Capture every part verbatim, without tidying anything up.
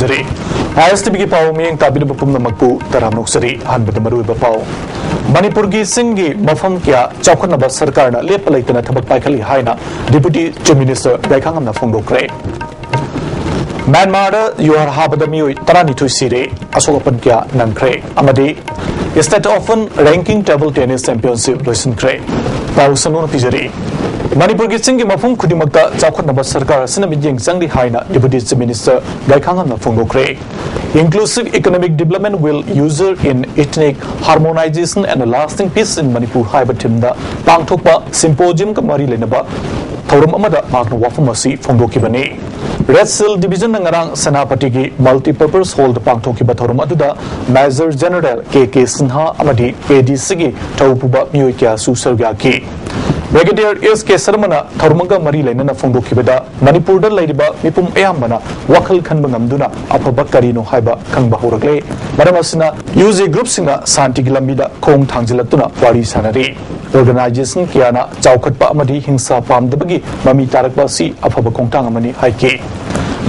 ꯖꯔꯤ꯫ ꯑꯥꯏ ꯑꯦꯁ T ꯚꯤꯒꯤ ꯄꯥꯎ ꯃꯤꯠꯌꯦꯡ ꯇꯥꯕꯤꯔꯤꯕ ꯄꯨꯝꯅꯃꯛꯄꯨ ꯇꯔꯥꯝꯅ ꯑꯣꯛꯆꯔꯤ꯫ ꯑꯍꯥꯟꯕꯗ ꯃꯔꯨꯑꯣꯏꯕ ꯄꯥꯎ꯫ ꯃꯅꯤꯄꯨꯔꯒꯤ ꯆꯤꯡꯒꯤ ꯃꯐꯝ ꯀꯌꯥ ꯆꯥꯎꯈꯠꯅꯕ ꯁꯔꯀꯥꯔꯅ ꯂꯦꯞꯄ ꯂꯩꯇꯅ ꯊꯕꯛ ꯄꯥꯏꯈꯠꯂꯤ ꯍꯥꯏꯅ Deputy Chief Minister ꯒꯥꯏꯈꯥꯉꯝꯅ ꯐꯣꯡꯗꯣꯛꯈ꯭ꯔꯦ꯫ ꯃ꯭ꯌꯥꯟꯃꯥꯔꯗ ꯌꯨꯍꯥꯔ ꯍꯥꯕꯗ ꯃꯤꯑꯣꯏ ꯇꯔꯥꯅꯤꯊꯣꯏ ꯁꯤꯔꯦ, ꯑꯁꯣꯛ ꯑꯄꯟ ꯀꯌꯥ ꯅꯪꯈ꯭ꯔꯦ꯫ ꯑꯃꯗꯤ State Open Ranking Table Tennis Championship ꯂꯣꯏꯁꯤꯟꯈ꯭ꯔꯦ꯫ ꯄꯥꯎ ꯁꯟꯗꯣꯛꯅ ꯄꯤꯖꯔꯤ꯫ ꯃꯅꯤꯄꯨꯔꯒꯤ ꯆꯤꯡꯒꯤ ꯃꯐꯝ ꯈꯨꯗꯤꯡꯃꯛꯇ ꯆꯥꯎꯈꯠꯅꯕ ꯁꯔꯀꯥꯔ ꯑꯁꯤꯅ ꯃꯤꯠꯌꯦꯡ ꯆꯪꯂꯤ ꯍꯥꯏꯅ Deputy Chief Minister ꯒꯥꯏꯈꯥꯉꯝꯅ ꯐꯣꯡꯗꯣꯛꯈ꯭ꯔꯦ꯫ Inclusive Economic Development will usher in ethnic harmonization and lasting peace in Manipur ꯍꯥꯏꯕ ꯊꯤꯝꯗ ꯄꯥꯡꯊꯣꯛꯄ symposium ꯒ ꯃꯔꯤ ꯂꯩꯅꯕ ꯊꯧꯔꯝ ꯑꯃꯗ ꯃꯍꯥꯛꯅ ꯋꯥꯐꯝ ꯑꯁꯤ ꯐꯣꯡꯗꯣꯛꯈꯤꯕꯅꯤ꯫ Red Shield Division ꯅ ꯉꯔꯥꯡ ꯁꯦꯅꯥꯄꯇꯤꯒꯤ Multipurpose Hall ꯗ ꯄꯥꯡꯊꯣꯛꯈꯤꯕ ꯊꯧꯔꯝ ꯑꯗꯨꯗ Major General ꯀꯦ ꯀꯦ ꯁꯤꯟꯍꯥ ꯑꯃꯗꯤ ꯑꯦ ꯗꯤ ꯁꯤꯒꯤ ꯊꯧ ꯄꯨꯕ ꯃꯤꯑꯣꯏ ꯀꯌꯥꯁꯨ ꯁꯔꯨꯛ ꯌꯥꯈꯤ꯫ Brigadier ꯑꯦꯁ ꯀꯦ ꯁꯔꯃꯅ ꯊꯧꯔꯝꯒ ꯃꯔꯤ ꯂꯩꯅꯅ ꯐꯣꯡꯗꯣꯛꯈꯤꯕꯗ, ꯃꯅꯤꯄꯨꯔꯗ ꯂꯩꯔꯤꯕ ꯃꯤꯄꯨꯝ ꯑꯌꯥꯝꯕꯅ ꯋꯥꯈꯜ ꯈꯟꯕ ꯉꯝꯗꯨꯅ ꯑꯐꯕ ꯀꯔꯤꯅꯣ ꯍꯥꯏꯕ ꯈꯪꯕ ꯍꯧꯔꯛꯂꯦ꯫ ꯃꯔꯝ ꯑꯁꯤꯅ ꯌꯨ ꯖꯦ group ꯁꯤꯡꯅ ꯁꯥꯟꯇꯤꯒꯤ ꯂꯝꯕꯤꯗ ꯈꯣꯡ ꯊꯥꯡꯖꯤꯜꯂꯛꯇꯨꯅ ꯋꯥꯔꯤ ꯁꯥꯅꯔꯤ꯫ Organization ꯀꯌꯥꯅ ꯆꯥꯎꯈꯠꯄ ꯑꯃꯗꯤ ꯍꯤꯡꯁꯥ ꯄꯥꯝꯗꯕꯒꯤ ꯃꯃꯤ ꯇꯥꯔꯛꯄ ꯑꯁꯤ ꯑꯐꯕ ꯈꯣꯡꯊꯥꯡ ꯑꯃꯅꯤ ꯍꯥꯏꯈꯤ꯫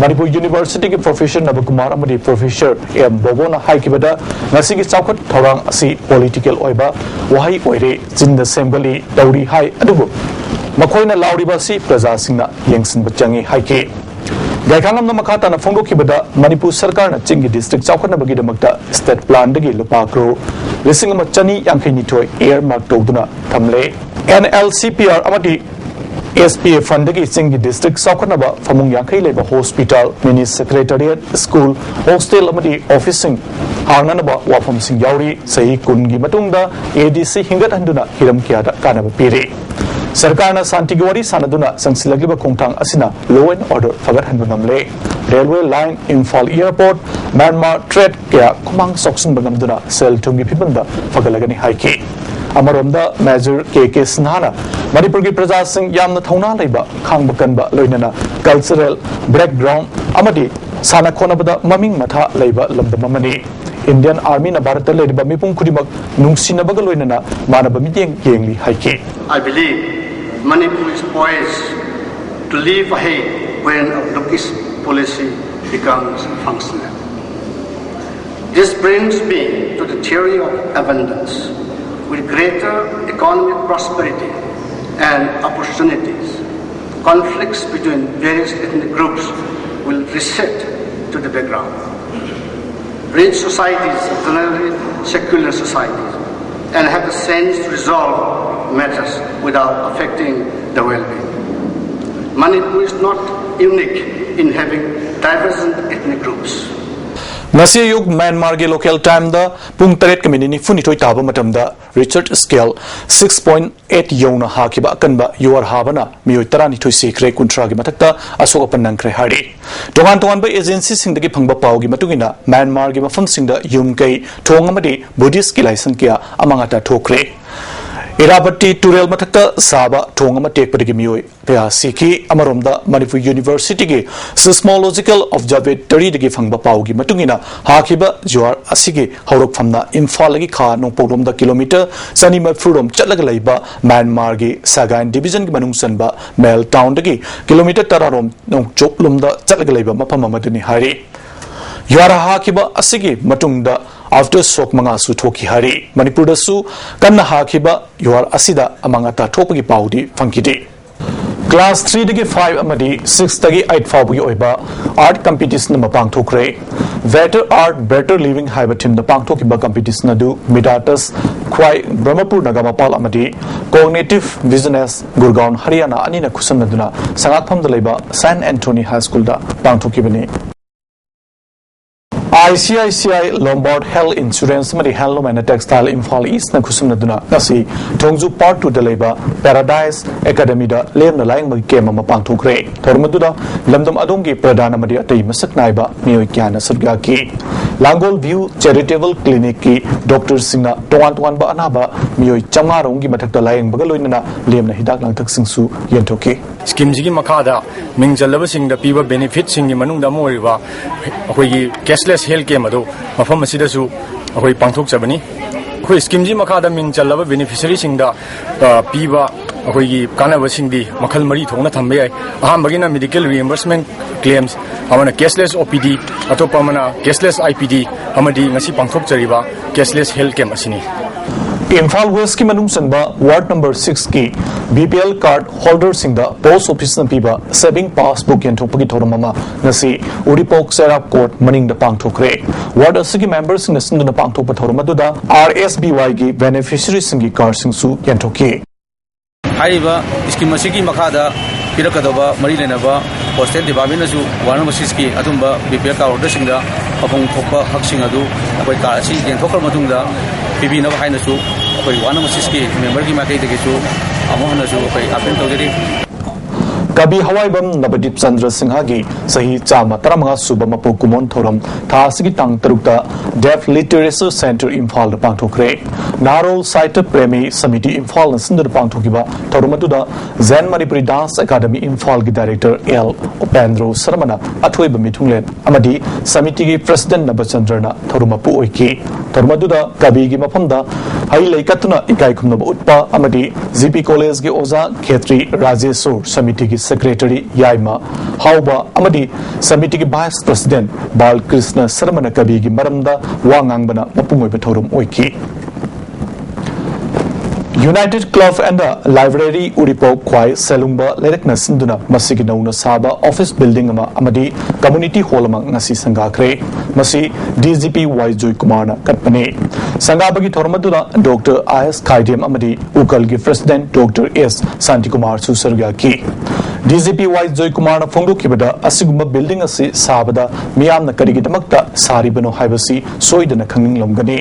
ꯃꯅꯤꯄꯨꯔ University ꯒꯤ Professor ꯅꯕꯀꯨꯃꯥꯔ ꯑꯃꯗꯤ Professor ꯑꯦꯝ ꯕꯣꯕꯣꯅ ꯍꯥꯏꯈꯤꯕꯗ, ꯉꯁꯤꯒꯤ ꯆꯥꯎꯈꯠ ꯊꯧꯔꯥꯡ ꯑꯁꯤ political ꯑꯣꯏꯕ ꯋꯥꯍꯩ ꯑꯣꯏꯔꯦ, ꯆꯤꯟꯗ ꯁꯦꯝꯒꯠꯂꯤ, ꯇꯧꯔꯤ ꯍꯥꯏ, ꯑꯗꯨꯕꯨ ꯃꯈꯣꯏꯅ ꯂꯥꯎꯔꯤꯕ ꯑꯁꯤ ꯄ꯭ꯔꯖꯥꯁꯤꯡꯅ ꯌꯦꯡꯁꯤꯟꯕ ꯆꯪꯏ ꯍꯥꯏꯈꯤ꯫ ꯒꯥꯏꯈꯥꯉꯝꯅ ꯃꯈꯥ ꯇꯥꯅ ꯐꯣꯡꯗꯣꯛꯈꯤꯕꯗ, ꯃꯅꯤꯄꯨꯔ ꯁꯔꯀꯥꯔꯅ ꯆꯤꯡꯒꯤ district ꯆꯥꯎꯈꯠꯅꯕꯒꯤꯗꯃꯛꯇ state plan ꯗꯒꯤ ꯂꯨꯄꯥ ꯀ꯭ꯔꯣꯔ ꯂꯤꯁꯤꯡ ꯑꯃ ꯆꯅꯤ ꯌꯥꯡꯈꯩ ꯅꯤꯊꯣꯏ earmark ꯇꯧꯗꯨꯅ ꯊꯝꯂꯦ꯫ And L C P R ꯑꯃꯗꯤ ꯑꯦꯁ ꯄꯤ ꯑꯦ fund ꯗꯒꯤ ꯆꯤꯡꯒꯤ district ꯆꯥꯎꯈꯠꯅꯕ ꯐꯃꯨꯡ ꯌꯥꯡꯈꯩ ꯂꯩꯕ hospital, mini secretariat, school, hostel ꯑꯃꯗꯤ office ꯁꯤꯡ ꯍꯥꯡꯅꯅꯕ ꯋꯥꯐꯝꯁꯤꯡ ꯌꯥꯎꯔꯤ꯫ ꯆꯍꯤ ꯀꯨꯟꯒꯤ ꯃꯇꯨꯡꯗ ꯑꯦ ꯗꯤ ꯁꯤ ꯍꯤꯡꯒꯠꯍꯟꯗꯨꯅ ꯍꯤꯔꯝ ꯀꯌꯥꯗ ꯀꯥꯟꯅꯕ ꯄꯤꯔꯤ꯫ ꯁꯔꯀꯥꯔꯅ ꯁꯥꯟꯇꯤꯒꯤ ꯋꯥꯔꯤ ꯁꯥꯟꯅꯗꯨꯅ ꯆꯪꯁꯤꯜꯂꯛꯂꯤꯕ ꯈꯣꯡꯊꯥꯡ ꯑꯁꯤꯅ law and order ꯐꯒꯠꯍꯟꯕ ꯉꯝꯂꯦ꯫ Railway line, Imphal Airport, Myanmar trade ꯀꯌꯥ ꯈꯨꯃꯥꯡ ꯆꯥꯎꯁꯤꯟꯕ ꯉꯝꯗꯨꯅ ꯁꯦꯜ ꯊꯨꯝꯒꯤ ꯐꯤꯕꯝꯗ ꯐꯒꯠꯂꯒꯅꯤ ꯍꯥꯏꯈꯤ꯫ ꯑꯃꯔꯣꯝꯗ Major ꯀꯦ ꯀꯦ ꯁꯤꯟꯍꯥꯅ ꯃꯅꯤꯄꯨꯔꯒꯤ ꯄ꯭ꯔꯖꯥꯁꯤꯡ ꯌꯥꯝꯅ ꯊꯧꯅꯥ ꯂꯩꯕ, ꯈꯥꯡꯕ ꯀꯟꯕ, ꯂꯣꯏꯅꯅ cultural background ꯑꯃꯗꯤ ꯁꯥꯟꯅ ꯈꯣꯠꯅꯕꯗ ꯃꯃꯤꯡ ꯃꯊꯥ ꯂꯩꯕ ꯂꯝꯗꯝ ꯑꯃꯅꯤ꯫ Indian Army ꯅ ꯚꯥꯔꯠꯇ ꯂꯩꯔꯤꯕ ꯃꯤꯄꯨꯝ ꯈꯨꯗꯤꯡꯃꯛ ꯅꯨꯡꯁꯤꯅꯕꯒ ꯂꯣꯏꯅꯅ ꯃꯥꯟꯅꯕ ꯃꯤꯠꯌꯦꯡ ꯌꯦꯡꯂꯤ ꯍꯥꯏꯈꯤ꯫ I believe Manipur is poised to leap ahead when our local policy becomes functional. This brings me to the theory of abundance. With greater economic prosperity and opportunities, conflicts between various ethnic groups will recede to the background. Rich societies are generally secular societies and have the sense to resolve matters without affecting the well-being. Manipur is not unique in having divergent ethnic groups. ꯉꯁꯤ ꯑꯌꯨꯛ ꯃ꯭ꯌꯥꯟꯃꯥꯔꯒꯤ local ꯇꯥꯏꯝꯗ ꯄꯨꯡ ꯇꯔꯦꯠꯀ minute ꯅꯤꯐꯨꯅꯤꯊꯣꯏ ꯇꯥꯕ ꯃꯇꯝꯗ ꯔꯤꯆꯥꯔꯗ scale six point eight ꯌꯧꯅ ꯍꯥꯈꯤꯕ ꯑꯀꯟꯕ ꯌꯨꯍꯥꯔ ꯍꯥꯕꯅ ꯃꯤꯑꯣꯏ ꯇꯔꯥꯅꯤꯊꯣꯏ ꯁꯤꯈ꯭ꯔꯦ, ꯀꯨꯟꯊ꯭ꯔꯥꯒꯤ ꯃꯊꯛꯇ ꯑꯁꯣꯛ ꯑꯄꯟ ꯅꯪꯈ꯭ꯔꯦ ꯍꯥꯏꯔꯤ꯫ ꯇꯣꯉꯥꯟ ꯇꯣꯉꯥꯟꯕ ꯑꯦꯖꯦꯟꯁꯤꯁꯤꯡꯗꯒꯤ ꯐꯪꯕ ꯄꯥꯎꯒꯤ ꯃꯇꯨꯡ ꯏꯟꯅ, ꯃ꯭ꯌꯥꯟꯃꯥꯔꯒꯤ ꯃꯐꯝꯁꯤꯡꯗ ꯌꯨꯝ ꯀꯩ, ꯊꯣꯡ ꯑꯃꯗꯤ ꯕꯨꯙꯤꯁ꯭ꯠꯀꯤ ꯂꯥꯏꯁꯪ ꯀꯌꯥ ꯑꯃꯥꯡ ꯑꯇꯥ ꯊꯣꯛꯈ꯭ꯔꯦ꯫ ꯏꯔꯥꯕꯇꯤ ꯇꯨꯔꯦꯜ ꯃꯊꯛꯇ ꯁꯥꯕ ꯊꯣꯡ ꯑꯃ ꯇꯦꯛꯄꯗꯒꯤ ꯃꯤꯑꯣꯏ ꯀꯌꯥ ꯁꯤꯈꯤ꯫ ꯑꯃꯔꯣꯝꯗ, ꯃꯅꯤꯄꯨꯔ ꯌꯨꯅꯤꯚꯔꯁꯤꯇꯤꯒꯤ Seismological Observatoryꯗꯒꯤ ꯐꯪꯕ ꯄꯥꯎꯒꯤ ꯃꯇꯨꯡ ꯏꯟꯅ, ꯍꯥꯈꯤꯕ ꯖꯨꯍꯥꯔ ꯑꯁꯤꯒꯤ ꯍꯧꯔꯛꯐꯝꯅ ꯏꯝꯐꯥꯜꯗꯒꯤ ꯈꯥ ꯅꯣꯡꯄꯣꯛꯂꯣꯝꯗ ꯀꯤꯂꯣꯃꯤꯇꯔ ꯆꯅꯤ ꯃꯔꯤꯐꯨ ꯔꯣꯝ ꯆꯠꯂꯒ ꯂꯩꯕ ꯃ꯭ꯌꯥꯟꯃꯥꯔꯒꯤ ꯁꯥꯒꯥꯏꯟ ꯗꯤꯚꯤꯖꯟꯒꯤ ꯃꯅꯨꯡ ꯆꯟꯕ ꯃꯦꯜ ꯇꯥꯎꯟꯗꯒꯤ ꯀꯤꯂꯣꯃꯤꯇꯔ ꯇꯔꯥ ꯔꯣꯝ ꯅꯣꯡꯆꯨꯞꯂꯣꯝꯗ ꯆꯠꯂꯒ ꯂꯩꯕ ꯃꯐꯝ ꯑꯃꯗꯅꯤ ꯍꯥꯏꯔꯤ꯫ ꯌꯨꯍꯥꯔ ꯍꯥꯈꯤꯕ ꯑꯁꯤꯒꯤ ꯃꯇꯨꯡꯗ ꯑꯥꯐꯇꯔ ꯁꯣꯛ ꯃꯉꯥꯁꯨ ꯊꯣꯛꯈꯤ ꯍꯥꯏꯔꯤ꯫ ꯃꯅꯤꯄꯨꯔꯗꯁꯨ ꯀꯟꯅ ꯍꯥꯈꯤꯕ ꯌꯨꯍꯥꯔ ꯑꯁꯤꯗ ꯑꯃꯥꯡ ꯑꯇꯥ ꯊꯣꯛꯄꯒꯤ ꯄꯥꯎꯗꯤ ꯐꯪꯈꯤꯗꯦ꯫ ꯀ꯭ꯂꯥꯁ ꯊ꯭ꯔꯤꯗꯒꯤ ꯐꯥꯏꯚ ꯑꯃꯗꯤ ꯁꯤꯛꯁꯇꯒꯤ ꯑꯩꯠ ꯐꯥꯎꯕꯒꯤ ꯑꯣꯏꯕ ꯑꯥꯔꯠ ꯀꯝꯄꯤꯇꯤꯁꯟ ꯑꯃ ꯄꯥꯡꯊꯣꯛꯈ꯭ꯔꯦ꯫ Better Art, Better Living ꯍꯥꯏꯕ ꯊꯤꯝꯗ ꯄꯥꯡꯊꯣꯛꯈꯤꯕ ꯀꯝꯄꯤꯇꯤꯁꯟ ꯑꯗꯨ ꯃꯤꯗꯥꯇꯁ ꯈ꯭ꯋꯥꯏ, ꯕ꯭ꯔꯍꯃꯄꯨꯔ ꯅꯒꯥ ꯃꯄꯥꯜ ꯑꯃꯗꯤ ꯀꯣꯒꯅꯤꯇꯤꯚ ꯕꯤꯖꯤꯅꯦꯁ, ꯒꯨꯔꯒꯥꯎꯟ, ꯍꯔꯤꯌꯥꯅꯥ ꯑꯅꯤꯅ ꯈꯨꯠꯁꯝꯅꯗꯨꯅ ꯁꯉꯥꯛꯐꯝꯗ ꯂꯩꯕ ꯁꯦꯟꯠ ꯑꯦꯟꯊꯣꯅꯤ ꯍꯥꯏ ꯁ꯭ꯀꯨꯜꯗ ꯄꯥꯡꯊꯣꯛꯈꯤꯕꯅꯤ꯫ I C I C I Lombard health insurance ꯑꯃꯗꯤ ꯍꯦꯟꯂꯨꯝ ꯑꯦꯟꯗ ꯇꯦꯛꯁꯇꯥꯏꯜ ꯏꯝꯐꯥꯜ ꯏꯁꯅ ꯈꯨꯠꯁꯝꯅꯗꯨꯅ ꯉꯁꯤ ꯊꯣꯡꯖꯨ ꯄꯥꯔꯠ ꯇꯨꯗ ꯂꯩꯕ ꯄꯦꯔꯥꯗꯥꯏꯁ ꯑꯦꯀꯥꯗꯃꯤꯗ ꯂꯦꯝꯅ ꯂꯥꯌꯦꯡꯕꯒꯤ ꯀꯦꯝ ꯑꯃ ꯄꯥꯡꯊꯣꯛꯈ꯭ꯔꯦ꯫ ꯊꯧꯔꯝ ꯑꯗꯨꯗ ꯂꯝꯗꯝ ꯑꯗꯣꯝꯒꯤ ꯄ꯭ꯔꯙꯥꯟ ꯑꯃꯗꯤ ꯑꯇꯩ ꯃꯁꯛ ꯅꯥꯏꯕ ꯃꯤꯑꯣꯏ ꯀꯌꯥꯅ ꯁꯔꯨꯛ ꯌꯥꯈꯤ꯫ ꯂꯥꯡꯒꯣꯜ ꯚ꯭ꯌꯨ ꯆꯦꯔꯤꯇꯦꯕꯜ ꯀ꯭ꯂꯤꯅꯤꯛꯀꯤ ꯗꯣꯛꯇꯔꯁꯤꯡꯅ ꯇꯣꯉꯥꯟ ꯇꯣꯉꯥꯟꯕ ꯑꯅꯥꯕ ꯃꯤꯑꯣꯏ ꯆꯥꯝꯃꯉꯥ ꯔꯣꯝꯒꯤ ꯃꯊꯛꯇ ꯂꯥꯌꯦꯡꯕꯒ ꯂꯣꯏꯅꯅ ꯂꯦꯝꯅ ꯍꯤꯗꯥꯛ ꯂꯥꯡꯊꯛꯁꯤꯡꯁꯨ ꯌꯦꯟꯊꯣꯛꯈꯤ꯫ ꯁ꯭ꯀꯤꯝꯁꯤꯒꯤ ꯃꯈꯥꯗ ꯃꯤꯡ ꯆꯜꯂꯕꯁꯤꯡꯗ ꯄꯤꯕ ꯕꯦꯅꯤꯐꯤꯠꯁꯤꯡꯒꯤ ꯃꯅꯨꯡꯗ ꯑꯃ ꯑꯣꯏꯔꯤꯕ ꯑꯩꯈꯣꯏꯒꯤ ꯀꯦꯁꯂꯦꯁ ꯍꯦꯜꯊ ꯀꯦꯝ ꯑꯗꯨ ꯃꯐꯝ ꯑꯁꯤꯗꯁꯨ ꯑꯩꯈꯣꯏ ꯄꯥꯡꯊꯣꯛꯆꯕꯅꯤ꯫ ꯑꯩꯈꯣꯏ ꯁ꯭ꯀꯤꯝꯁꯤ ꯃꯈꯥꯗ ꯃꯤꯡ ꯆꯜꯂꯕ ꯕꯦꯅꯤꯐꯤꯁꯔꯤꯁꯤꯡꯗ, ꯑ, ꯄꯤꯕ ꯑꯩꯈꯣꯏꯒꯤ ꯀꯥꯟꯅꯕꯁꯤꯡꯗꯤ ꯃꯈꯜ ꯃꯔꯤ ꯊꯣꯛꯅ ꯊꯝꯕ ꯌꯥꯏ꯫ ꯑꯍꯥꯟꯕꯒꯤꯅ medical reimbursement claims, ꯑꯃꯅ cashless O P D, ꯑꯇꯣꯞꯄ ꯑꯃꯅ cashless I P D, ꯑꯃꯗꯤ ꯉꯁꯤ ꯄꯥꯡꯊꯣꯛꯆꯔꯤꯕ cashless health camp ꯑꯁꯤꯅꯤ꯫ ꯏꯝꯐꯥꯜ ꯋꯦꯁꯀꯤ ꯃꯅꯨꯡ ꯆꯟꯕ ꯋꯥꯔꯗ ꯅꯝꯕꯔ ꯁꯤꯛꯁꯀꯤ ꯕꯤ ꯄꯤ ꯑꯦꯜ ꯀꯥꯔꯗ ꯍꯣꯜꯗꯔꯁꯤꯡꯗ ꯄꯣꯁ ꯑꯣꯐꯤꯁꯅ ꯄꯤꯕ ꯁꯦꯚꯤꯡ ꯄꯥꯁꯕꯨꯛ ꯌꯦꯟꯊꯣꯛꯄꯒꯤ ꯊꯧꯔꯝ ꯑꯃ ꯉꯁꯤ ꯎꯔꯤꯄꯣꯛ ꯆꯩꯔꯥꯛ ꯀꯣꯔꯠ ꯃꯅꯤꯡꯗ ꯄꯥꯡꯊꯣꯛꯈ꯭ꯔꯦ꯫ ꯋꯥꯔꯗ ꯑꯁꯤꯒꯤ ꯃꯦꯝꯕꯔꯁꯤꯡꯅ ꯁꯤꯟꯗꯨꯅ ꯄꯥꯡꯊꯣꯛꯄ ꯊꯧꯔꯝ ꯑꯗꯨꯗ ꯑꯥꯔ ꯑꯦꯁ ꯕꯤ ꯋꯥꯏꯒꯤ ꯕꯦꯅꯤꯐꯤꯁꯔꯤꯁꯤꯡꯒꯤ ꯀꯥꯔꯗꯁꯤꯡꯁꯨ ꯌꯦꯟꯊꯣꯛꯈꯤ꯫ ꯍꯥꯏꯔꯤꯕ ꯁ꯭ꯀꯤꯝ ꯑꯁꯤꯒꯤ ꯃꯈꯥꯗ ꯄꯤꯔꯛꯀꯗꯧꯕ ꯃꯔꯤ ꯂꯩꯅꯕ ꯍꯣꯁꯇꯦꯜ ꯗꯤꯄꯥꯔꯠꯃꯦꯟꯅꯁꯨ ꯋꯥꯔꯗ ꯅꯝꯕꯔ ꯁꯤꯛꯁꯀꯤ ꯑꯗꯨꯝꯕ ꯕꯤ ꯄꯤ ꯑꯦꯜ ꯀꯥꯔꯗ ꯍꯣꯜꯗꯔꯁꯤꯡꯗ ꯐꯪꯐꯝ ꯊꯣꯛꯄ ꯍꯛꯁꯤꯡ ꯑꯗꯨ ꯑꯩꯈꯣꯏ ꯀꯥꯔꯗ ꯑꯁꯤ ꯌꯦꯟꯊꯣꯛꯈ꯭ꯔ ꯃꯇꯨꯡꯗ ꯄꯤꯕꯤꯅꯕ ꯍꯥꯏꯅꯁꯨ ꯑꯩꯈꯣꯏ ꯋꯥꯔꯗ ꯅꯝꯕꯔ ꯁꯤꯛꯁꯀꯤ ꯃꯦꯝꯕꯔꯒꯤ ꯃꯥꯏꯀꯩꯗꯒꯤꯁꯨ ꯑꯃꯨꯛ ꯍꯟꯅꯁꯨ ꯑꯩꯈꯣꯏ ꯑꯥꯄꯤꯜ ꯇꯧꯖꯔꯤ꯫ ꯀꯕꯤ ꯍꯋꯥꯏꯕꯝ ꯅꯕꯗꯤꯞ ꯆꯟꯗ꯭ꯔ ꯁꯤꯡꯍꯒꯤ ꯆꯍꯤ ꯆꯥꯝꯃ ꯇꯔꯥꯃꯉꯥ ꯁꯨꯕ ꯃꯄꯣꯛ ꯀꯨꯝꯑꯣꯟ ꯊꯧꯔꯝ ꯊꯥ ꯑꯁꯤꯒꯤ ꯇꯥꯡ ꯇꯔꯨꯛꯇ ꯗꯦꯐ ꯂꯤꯇꯔꯦꯆꯔ ꯁꯦꯟꯇꯔ ꯏꯝꯐꯥꯜꯗ ꯄꯥꯡꯊꯣꯛꯈ꯭ꯔꯦ꯫ ꯅꯍꯥꯔꯣꯜ ꯁꯥꯍꯤꯇ꯭ꯌ ꯄ꯭ꯔꯦꯃꯤ ꯁꯃꯤꯇꯤ ꯏꯝꯐꯥꯜꯅ ꯁꯤꯟꯗꯨꯅ ꯄꯥꯡꯊꯣꯛꯈꯤꯕ ꯊꯧꯔꯝ ꯑꯗꯨꯗ ꯖꯦꯟ ꯃꯅꯤꯄꯨꯔꯤ ꯗꯥꯟꯁ ꯑꯦꯀꯥꯗꯃꯤ ꯏꯝꯐꯥꯜꯒꯤ ꯗꯥꯏꯔꯦꯛꯇꯔ ꯑꯦꯜ ꯎꯄꯦꯟꯗ꯭ꯔꯣ ꯁꯔꯃꯅ ꯑꯊꯣꯏꯕ ꯃꯤꯊꯨꯡꯂꯦꯟ ꯑꯃꯗꯤ ꯁꯃꯤꯇꯤꯒꯤ ꯄ꯭ꯔꯁꯤꯗꯦꯟꯠ ꯅꯕꯆꯟꯗ꯭ꯔꯅ ꯊꯧꯔꯝ ꯃꯄꯨ ꯑꯣꯏꯈꯤ꯫ ꯊꯧꯔꯝ ꯑꯗꯨꯗ ꯀꯕꯤꯒꯤ ꯃꯐꯝꯗ ꯍꯩ ꯂꯩ ꯀꯠꯇꯨꯅ ꯏꯀꯥꯏ ꯈꯨꯝꯅꯕ ꯎꯠꯄ ꯑꯃꯗꯤ ꯖꯤ ꯄꯤ ꯀꯣꯂꯦꯖꯒꯤ ꯑꯣꯖꯥ ꯈꯦꯇ꯭ꯔꯤ ꯔꯥꯖꯦꯁꯣꯔ, ꯁꯃꯤꯇꯤꯒꯤ ꯁꯦꯀ꯭ꯔꯦꯇꯔꯤ ꯌꯥꯏꯃ ꯍꯥꯎꯕ ꯑꯃꯗꯤ ꯁꯃꯤꯇꯤꯒꯤ ꯚꯥꯏꯁ ꯄ꯭ꯔꯁꯤꯗꯦꯟꯠ ꯕꯥꯜꯀ꯭ꯔꯤꯁꯅ ꯁꯔꯃꯅ ꯀꯕꯤꯒꯤ ꯃꯔꯝꯗ ꯋꯥ ꯉꯥꯡꯕꯅ ꯃꯄꯨꯡ ꯑꯣꯏꯕ ꯊꯧꯔꯝ ꯑꯣꯏꯈꯤ꯫ United Club and Library ꯎꯔꯤꯄꯣꯛ ꯈ꯭ꯋꯥꯏ ꯁꯦꯂꯨꯡꯕ ꯂꯩꯔꯛꯅ ꯁꯤꯟꯗꯨꯅ ꯃꯁꯤꯒꯤ ꯅꯧꯅ ꯁꯥꯕ ꯑꯣꯐꯤꯁ ꯕꯤꯜꯗꯤꯡ ꯑꯃ ꯑꯃꯗꯤ ꯀꯝꯃ꯭ꯌꯨꯅꯤꯇꯤ ꯍꯣꯜ ꯑꯃ ꯉꯁꯤ ꯁꯪꯒꯥꯈ꯭ꯔꯦ꯫ ꯃꯁꯤ ꯗꯤ ꯖꯤ ꯄꯤ ꯋꯥꯏ ꯖꯣꯏꯀꯨꯃꯥꯔꯅ ꯀꯠꯄꯅꯤ꯫ ꯁꯪꯒꯥꯕꯒꯤ ꯊꯧꯔꯝ ꯑꯗꯨꯗ ꯗꯣꯛꯇꯔ ꯑꯥꯏ ꯑꯦꯁ ꯈꯥꯏꯗꯦꯝ ꯑꯃꯗꯤ ꯎꯀꯜꯒꯤ ꯄ꯭ꯔꯁꯤꯗꯦꯟꯠ ꯗꯣꯛꯇꯔ ꯑꯦꯁ ꯁꯥꯟꯇꯤꯀꯨꯃꯥꯔꯁꯨ ꯁꯔꯨꯛ ꯌꯥꯈꯤ꯫ ꯗꯤ ꯖꯤ ꯄꯤ ꯋꯥꯏ ꯖꯣꯏꯀꯨꯃꯥꯔꯅ ꯐꯣꯡꯗꯣꯛꯈꯤꯕꯗ ꯑꯁꯤꯒꯨꯝꯕ ꯕꯤꯜꯗꯤꯡ ꯑꯁꯤ ꯁꯥꯕꯗ ꯃꯤꯌꯥꯝꯅ ꯀꯔꯤꯒꯤꯗꯃꯛꯇ ꯁꯥꯔꯤꯕꯅꯣ ꯍꯥꯏꯕꯁꯤ ꯁꯣꯏꯗꯅ ꯈꯪꯅꯤꯡꯂꯝꯒꯅꯤ꯫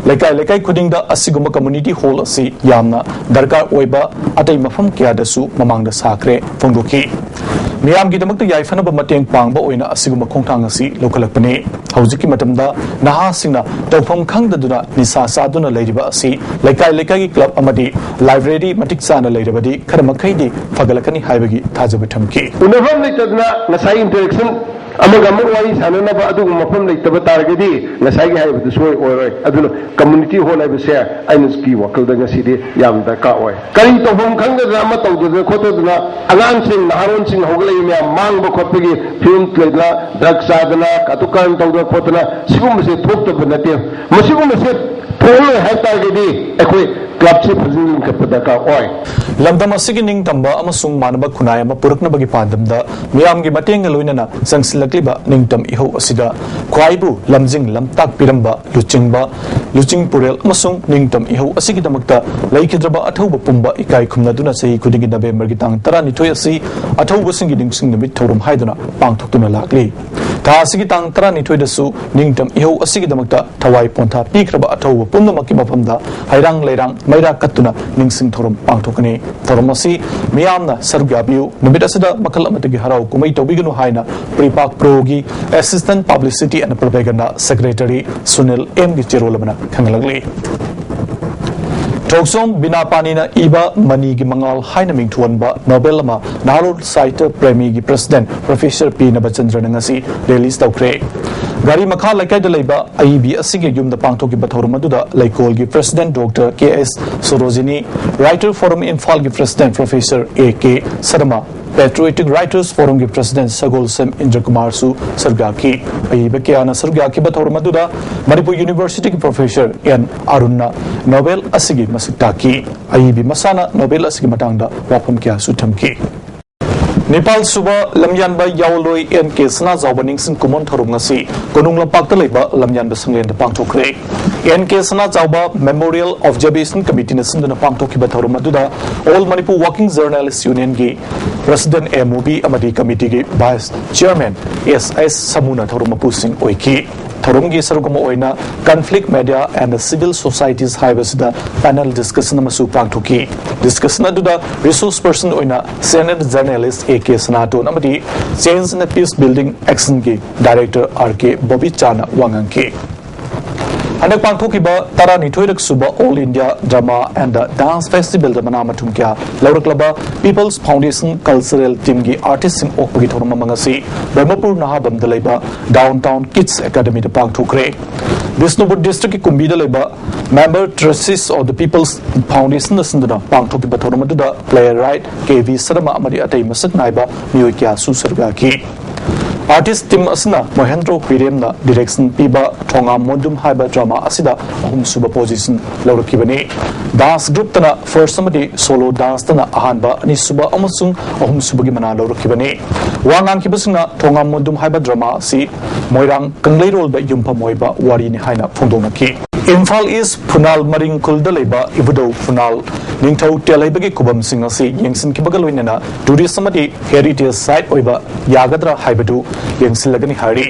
ꯂꯩꯀꯥꯏ ꯂꯩꯀꯥꯏ ꯈꯨꯗꯤꯡꯗ ꯑꯁꯤꯒꯨꯝꯕ ꯀꯝꯃ꯭ꯌꯨꯅꯤꯇꯤ ꯍꯣꯜ ꯑꯁꯤ ꯌꯥꯝꯅ ꯗꯔꯀꯥꯔ ꯑꯣꯏꯕ ꯑꯇꯩ ꯃꯐꯝ ꯀꯌꯥꯗꯁꯨ ꯃꯃꯥꯡꯗ ꯁꯥꯈ꯭ꯔꯦ ꯐꯣꯡꯗꯣꯛꯈꯤ꯫ ꯃꯤꯌꯥꯝꯒꯤꯗꯃꯛꯇ ꯌꯥꯏꯐꯅꯕ ꯃꯇꯦꯡ ꯄꯥꯡꯕ ꯑꯣꯏꯅ ꯑꯁꯤꯒꯨꯝꯕ ꯈꯣꯡꯊꯥꯡ ꯑꯁꯤ ꯂꯧꯈꯠꯂꯛꯄꯅꯤ꯫ ꯍꯧꯖꯤꯛꯀꯤ ꯃꯇꯝꯗ ꯅꯍꯥꯁꯤꯡꯅ ꯇꯧꯐꯝ ꯈꯪꯗꯗꯨꯅ ꯅꯤꯁꯥ ꯆꯥꯗꯨꯅ ꯂꯩꯔꯤꯕ ꯑꯁꯤ ꯂꯩꯀꯥꯏ ꯂꯩꯀꯥꯏꯒꯤ ꯀ꯭ꯂꯕ ꯑꯃꯗꯤ ꯂꯥꯏꯕ꯭ꯔꯦꯔꯤ ꯃꯇꯤꯛ ꯆꯥꯅ ꯂꯩꯔꯕꯗꯤ ꯈꯔ ꯃꯈꯩꯗꯤ ꯐꯒꯠꯂꯛꯀꯅꯤ ꯍꯥꯏꯕꯒꯤ ꯊꯥꯖꯕ ꯊꯝꯈꯤ꯫ ꯎꯅꯐꯝ ꯂꯩꯇꯗꯅ ꯉꯁꯥꯏ ꯏꯟꯇꯔꯦꯛꯁꯟ ꯑꯃꯒ ꯑꯃꯒ ꯋꯥꯔꯤ ꯁꯥꯟꯅꯅꯕ ꯑꯗꯨꯒꯨꯝꯕ ꯃꯐꯝ ꯂꯩꯇꯕ ꯇꯥꯔꯒꯗꯤ ꯉꯁꯥꯏꯒꯤ ꯍꯥꯏꯕꯗꯨ ꯁꯣꯏ ꯑꯣꯏꯔꯣꯏ꯫ ꯑꯗꯨꯅ community hall ꯍꯥꯏꯕꯁꯦ ꯑꯩꯅꯒꯤ ꯋꯥꯈꯜꯗ ꯉꯁꯤꯗꯤ ꯌꯥꯝ ꯗꯔꯀꯥꯔ ꯑꯣꯏ꯫ ꯀꯔꯤ ꯇꯧꯐꯝ ꯈꯪꯗꯗꯅ ꯑꯃ ꯇꯧꯗꯗꯅ ꯈꯣꯠꯇꯗꯅ ꯑꯉꯥꯡꯁꯤꯡ ꯅꯍꯥꯔꯣꯟꯁꯤꯡ ꯍꯧꯒꯠꯂꯛꯏ ꯃꯌꯥꯝ ꯃꯥꯡꯕ ꯈꯣꯠꯄꯒꯤ ꯐꯤꯕꯝ ꯂꯩꯗꯅ drug ꯆꯥꯗꯅ ꯀꯥꯇꯨ ꯀꯥꯔꯟ ꯇꯧꯗꯅ ꯈꯣꯠꯇꯅ ꯁꯤꯒꯨꯝꯕꯁꯦ ꯊꯣꯛꯇꯕ ꯅꯠꯇꯦ꯫ ꯃꯁꯤꯒꯨꯝꯕꯁꯦ ꯊꯣꯛꯍꯜꯂꯣꯏ ꯍꯥꯏ ꯇꯥꯔꯒꯗꯤ ꯑꯩꯈꯣꯏ clubꯁꯤ ꯐꯖꯅ ꯂꯤꯡꯈꯠꯄ ꯗꯔꯀꯥꯔ ꯑꯣꯏ꯫ ꯂꯝꯗꯝ ꯑꯁꯤꯒꯤ ꯅꯤꯡꯇꯝꯕ ꯑꯃꯁꯨꯡ ꯃꯥꯟꯅꯕ ꯈꯨꯟꯅꯥꯏ ꯑꯃ ꯄꯨꯔꯛꯅꯕꯒꯤ ꯄꯥꯟꯗꯝꯗ ꯃꯤꯌꯥꯝꯒꯤ ꯃꯇꯦꯡꯒ ꯂꯣꯏꯅꯅ ꯆꯪꯁꯤꯜꯂꯛꯂꯤꯕ ꯅꯤꯡꯇꯝ ꯏꯍꯧ ꯑꯁꯤꯗ ꯈ꯭ꯋꯥꯏꯕꯨ ꯂꯝꯖꯤꯡ ꯂꯝꯇꯥꯛꯄꯤꯔꯝꯕ ꯂꯨꯆꯤꯡꯕ, ꯂꯨꯆꯤꯡ ꯄꯨꯔꯦꯜ ꯑꯃꯁꯨꯡ ꯅꯤꯡꯇꯝ ꯏꯍꯧ ꯑꯁꯤꯒꯤꯗꯃꯛꯇ ꯂꯩꯈꯤꯗ꯭ꯔꯕ ꯑꯊꯧꯕ ꯄꯨꯝꯕ ꯏꯀꯥꯏ ꯈꯨꯝꯅꯗꯨꯅ ꯆꯍꯤ ꯈꯨꯗꯤꯡꯒꯤ ꯅꯕꯦꯝꯕꯔꯒꯤ ꯇꯥꯡ ꯇꯔꯥꯅꯤꯊꯣꯏ ꯑꯁꯤ ꯑꯊꯧꯕꯁꯤꯡꯒꯤ ꯅꯤꯡꯁꯤꯡ ꯅꯨꯃꯤꯠ ꯊꯧꯔꯝ ꯍꯥꯏꯗꯨꯅ ꯄꯥꯡꯊꯣꯛꯇꯨꯅ ꯂꯥꯛꯂꯤ꯫ ꯊꯥ ꯑꯁꯤꯒꯤ ꯇꯥꯡ ꯇꯔꯥꯅꯤꯊꯣꯏꯗꯁꯨ ꯅꯤꯡꯇꯝ ꯏꯍꯧ ꯑꯁꯤꯒꯤꯗꯃꯛꯇ ꯊꯋꯥꯏ ꯄꯣꯟꯊꯥ ꯄꯤꯈ꯭ꯔꯕ ꯑꯊꯧꯕ ꯄꯨꯝꯅꯃꯛꯀꯤ ꯃꯐꯝꯗ ꯍꯩꯔꯥꯡ ꯂꯩꯔꯥꯡ ꯃꯩꯔꯥ ꯀꯠꯇꯨꯅ ꯅꯤꯡꯁꯤꯡ ꯊꯧꯔꯝ ꯄꯥꯡꯊꯣꯛꯀꯅꯤ꯫ ꯊꯧꯔꯝ ꯑꯁꯤ ꯃꯤꯌꯥꯝꯅ ꯁꯔꯨꯛ ꯌꯥꯕꯤꯌꯨ, ꯅꯨꯃꯤꯠ ꯑꯁꯤꯗ ꯃꯈꯜ ꯑꯃꯠꯇꯒꯤ ꯍꯔꯥꯎ ꯀꯨꯝꯍꯩ ꯇꯧꯕꯤꯒꯅꯨ ꯍꯥꯏꯅ PREPAK Proꯒꯤ Assistant Publicity and Propaganda Secretary Sunil ꯑꯦꯝꯒꯤ ꯆꯦꯔꯣꯜ ꯑꯃꯅ ꯈꯪꯍꯜꯂꯛꯂꯤ꯫ ꯊꯣꯛꯆꯣꯝ ꯕꯤꯅꯥꯄꯥꯅꯤꯅ ꯏꯕ ꯃꯅꯤꯒꯤ ꯃꯉꯥꯜ ꯍꯥꯏꯅ ꯃꯤꯡꯊꯣꯟꯕ ꯅꯣꯕꯦꯜ ꯑꯃ ꯅꯍꯥꯔꯣꯜ ꯁꯥꯍꯤꯇ꯭ꯌ ꯄ꯭ꯔꯦꯃꯤꯒꯤ president Professor ꯄꯤ ꯅꯕꯆꯟꯗ꯭ꯔꯅ ꯉꯁꯤ release ꯇꯧꯈ꯭ꯔꯦ꯫ ꯒꯥꯔꯤ ꯃꯈꯥ ꯂꯩꯀꯥꯏꯗ ꯂꯩꯕ ꯑꯏꯕꯤ ꯑꯁꯤꯒꯤ ꯌꯨꯝꯗ ꯄꯥꯡꯊꯣꯛꯈꯤꯕ ꯊꯧꯔꯝ ꯑꯗꯨꯗ ꯂꯩꯀꯣꯜꯒꯤ president Doctor ꯀꯦ ꯑꯦꯁ ꯁꯣꯔꯣꯖꯤꯅꯤ, Writer Forum ꯏꯝꯐꯥꯜꯒꯤ president Professor A K Sharma, Patriotic Writers Forumꯒꯤ president ꯁꯒꯣꯜꯁꯦꯝ ꯏꯟꯗ꯭ꯔꯀꯨꯃꯥꯔꯁꯨ ꯁꯔꯨꯛ ꯌꯥꯈꯤ꯫ ꯑꯏꯕ ꯀꯌꯥꯅ ꯁꯔꯨꯛ ꯌꯥꯈꯤꯕ ꯊꯧꯔꯝ ꯑꯗꯨꯗ ꯃꯅꯤꯄꯨꯔ Universityꯒꯤ Professor ꯑꯦꯟ ꯑꯔꯨꯟꯅ ꯅꯣꯕꯦꯜ ꯑꯁꯤꯒꯤ ꯃꯁꯛ ꯇꯥꯛꯈꯤ꯫ ꯑꯏꯕꯤ ꯃꯁꯥꯅ ꯅꯣꯕꯦꯜ ꯑꯁꯤꯒꯤ ꯃꯇꯥꯡꯗ ꯋꯥꯐꯝ ꯀꯌꯥꯁꯨ ꯊꯝꯈꯤ꯫ ꯅꯤꯄꯥꯜ ꯁꯨꯕ ꯂꯝꯌꯥꯟꯕ ꯌꯥꯑꯣꯟꯂꯣꯏ ꯑꯦꯟ ꯀꯦ ꯁꯅꯥꯖꯥꯎꯕ ꯅꯤꯡꯁꯤꯡ ꯀꯨꯝꯑꯣꯟ ꯊꯧꯔꯝ ꯉꯁꯤ ꯀꯣꯅꯨꯡ ꯂꯝꯄꯥꯛꯇ ꯂꯩꯕ ꯂꯝꯌꯥꯟꯕ ꯁꯪꯂꯦꯟꯗ ꯄꯥꯡꯊꯣꯛꯈ꯭ꯔꯦ꯫ And K Sanajaoba Memorial Observation Committeeꯅ ꯁꯤꯟꯗꯨꯅ ꯄꯥꯡꯊꯣꯛꯈꯤꯕ ꯊꯧꯔꯝ ꯑꯗꯨꯗ All Manipur Working Journalists Unionꯒꯤ president ꯑꯦ ꯃꯨꯕꯤ ꯑꯃꯗꯤ committeeꯒꯤ vice chairman ꯑꯦꯁ ꯑꯦꯁ ꯁꯃꯨꯅ ꯊꯧꯔꯝ ꯃꯄꯨꯁꯤꯡ ꯑꯣꯏꯈꯤ꯫ ꯊꯧꯔꯝꯒꯤ ꯁꯔꯨꯛ ꯑꯃ ꯑꯣꯏꯅ Conflict, Media and Civil Societies ꯍꯥꯏꯕꯁꯤꯗ panel discussion ꯑꯃꯁꯨ ꯄꯥꯡꯊꯣꯛꯈꯤ꯫ Discussion ꯑꯗꯨꯗ resource person ꯑꯣꯏꯅ senior journalist ꯑꯦ ꯀꯦ ꯁꯅꯥꯇꯣꯟ ꯑꯃꯗꯤ Change and Peace Building Actionꯒꯤ director ꯑꯥꯔ ꯀꯦ ꯕꯣꯕꯤꯆꯥꯅ ꯋꯥ ꯉꯥꯡꯈꯤ꯫ ꯍꯟꯗꯛ ꯄꯥꯡꯊꯣꯛꯈꯤꯕ ꯇꯔꯥꯅꯤꯊꯣꯏꯔꯛ ꯁꯨꯕ All India Drama and Dance Festivalꯗ ꯃꯅꯥ ꯃꯊꯨꯝ ꯀꯌꯥ ꯂꯧꯔꯛꯂꯕ People's Foundation Cultural Teamꯒꯤ artistꯁꯤꯡ ꯑꯣꯛꯄꯒꯤ ꯊꯧꯔꯝ ꯑꯃ ꯉꯁꯤ ꯕ꯭ꯔꯍꯃꯄꯨꯔ ꯅꯍꯥꯕꯝꯗ ꯂꯩꯕ Downtown Kids Academyꯗ ꯄꯥꯡꯊꯣꯛꯈ꯭ꯔꯦ꯫ ꯕꯤꯁꯅꯨꯄꯨꯔ districtꯀꯤ ꯀꯨꯝꯕꯤꯗ ꯂꯩꯕ Member Trustees of the People's Foundationꯅ ꯁꯤꯟꯗꯨꯅ ꯄꯥꯡꯊꯣꯛꯈꯤꯕ ꯊꯧꯔꯝ ꯑꯗꯨꯗ playwright ꯀꯦ ꯚꯤ ꯁꯔꯃ ꯑꯃꯗꯤ ꯑꯇꯩ ꯃꯁꯛ ꯅꯥꯏꯕ ꯃꯤꯑꯣꯏ ꯀꯌꯥꯁꯨ ꯁꯔꯨꯛ ꯌꯥꯈꯤ꯫ Artist team ꯑꯁꯤꯅ ꯃꯣꯍꯦꯟꯗ꯭ꯔꯣ ꯍꯨꯏꯔꯦꯝꯅ direction ꯄꯤꯕ ꯊꯣꯉꯥꯝ ꯃꯣꯟꯗꯨꯝ ꯍꯥꯏꯕ drama ꯑꯁꯤꯗ ꯑꯍꯨꯝꯁꯨꯕ position ꯂꯧꯔꯛꯈꯤꯕꯅꯤ꯫ Dance groupꯇꯅ first ꯑꯃꯗꯤ solo danceꯇꯅ ꯑꯍꯥꯟꯕ, ꯑꯅꯤꯁꯨꯕ ꯑꯃꯁꯨꯡ ꯑꯍꯨꯝꯁꯨꯕꯒꯤ ꯃꯅꯥ ꯂꯧꯔꯛꯈꯤꯕꯅꯤ꯫ ꯋꯥ ꯉꯥꯡꯈꯤꯕꯁꯤꯡꯅ ꯊꯣꯉꯥꯝ ꯃꯣꯟꯗꯨꯝ ꯍꯥꯏꯕ drama ꯑꯁꯤ ꯃꯣꯏꯔꯥꯡ ꯀꯪꯂꯩꯔꯣꯜꯗ ꯌꯨꯝꯐꯝ ꯑꯣꯏꯕ ꯋꯥꯔꯤꯅꯤ ꯍꯥꯏꯅ ꯐꯣꯡꯗꯣꯛꯅꯈꯤ꯫ ꯏꯝꯐꯥꯜ East ꯐꯨꯅꯥꯜ ꯃꯔꯤꯡ ꯈꯨꯜꯗ ꯂꯩꯕ ꯏꯕꯨꯙꯧ ꯐꯨꯅꯥꯜ ꯅꯤꯡꯊꯧ ꯇꯦꯜꯍꯩꯕꯒꯤ ꯈꯨꯕꯝꯁꯤꯡ ꯑꯁꯤ ꯌꯦꯡꯁꯤꯟꯈꯤꯕꯒ ꯂꯣꯏꯅꯅ tourist ꯑꯃꯗꯤ heritage site ꯑꯣꯏꯕ ꯌꯥꯒꯗ꯭ꯔꯥ ꯍꯥꯏꯕꯗꯨ ꯌꯦꯡꯁꯤꯜꯂꯒꯅꯤ ꯍꯥꯏꯔꯤ꯫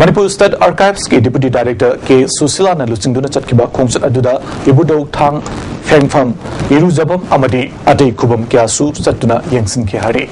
ꯃꯅꯤꯄꯨꯔ State Archivesꯀꯤ Deputy Director ꯀꯦ ꯁꯨꯁꯤꯂꯥꯅ ꯂꯨꯆꯤꯡꯗꯨꯅ ꯆꯠꯈꯤꯕ ꯈꯣꯡꯆꯠ ꯑꯗꯨꯗ ꯏꯕꯨꯙꯧ ꯊꯥꯡ ꯐꯦꯡꯐꯝ, ꯏꯔꯨꯖꯐꯝ ꯑꯃꯗꯤ ꯑꯇꯩ ꯈꯨꯕꯝ ꯀꯌꯥꯁꯨ ꯆꯠꯇꯨꯅ ꯌꯦꯡꯁꯤꯟꯈꯤ ꯍꯥꯏꯔꯤ꯫